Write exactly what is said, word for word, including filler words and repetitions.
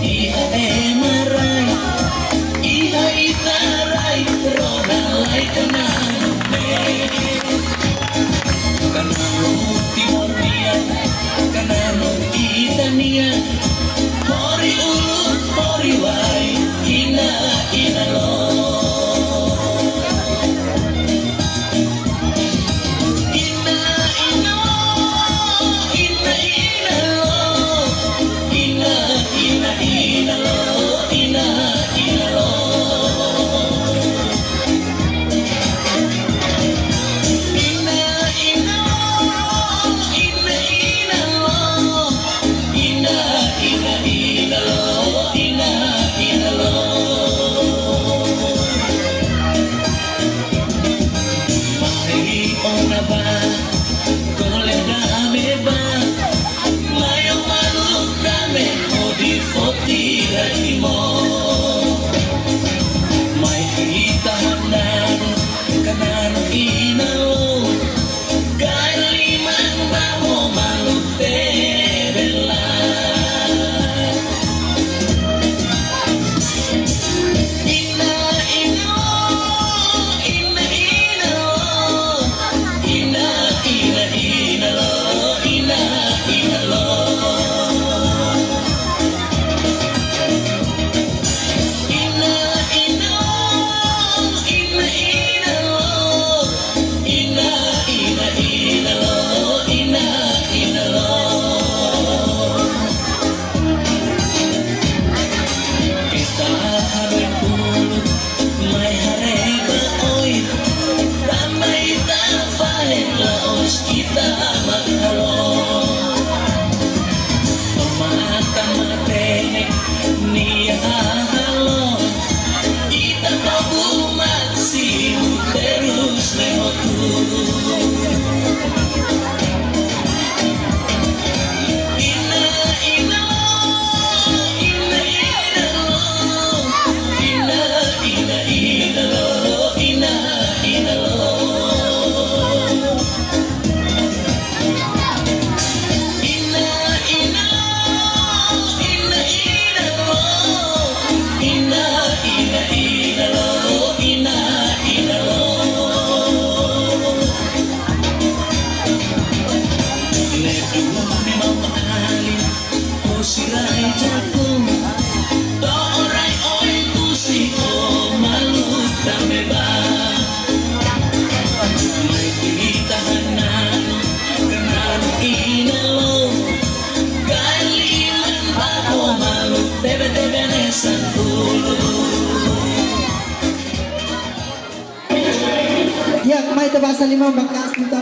Iha ema rai, iha ita rai, rona lai kananu be. Kananu Timor nian, kananu ita nian, hori ulun, hori wa'in, inan, inan lo. Inan, inan lo, inan, inan lo. Inan, inan, inan lo, inan, inan lo. Inan, inan lo, inan, inan lo. Inan, inan, inan lo, inan, inan lo. Mai ona bá, kole dame bá. Mai ó malu dame, hodi foti rai Timor. Mai ita hananu, kananu inan lo. Kaer liman ba ó malu tebes lai. Inan, inan lo, inan, inan lo. Inan, inan, inan lo, inan, inan lo. Inan, inan lo, inan, inan lo. Inan, inan, inan lo, inan, inan lo. Ita hanoin uluk, mai haree ba oin. Tanba ita fahe la'ós ita mak halo. Toma tama tene nia halo. Ita tobu másimu terus ne'e hotu. Inan, inan lo, inan, inan lo. Inan, inan, inan lo, inan, inan lo. Inan, inan lo, inan, inan lo. Inan, inan, inan lo, inan, inan lo. Ne'e duni maun-alin, husi rai Jakum. To'o rai oin husi ó malu dame bá. Mai ita hananu, kananu inan lo. Kaer liman ba ó malu tebetebes hanesan uluk. Ya, mai ita basa liman ba kas ita.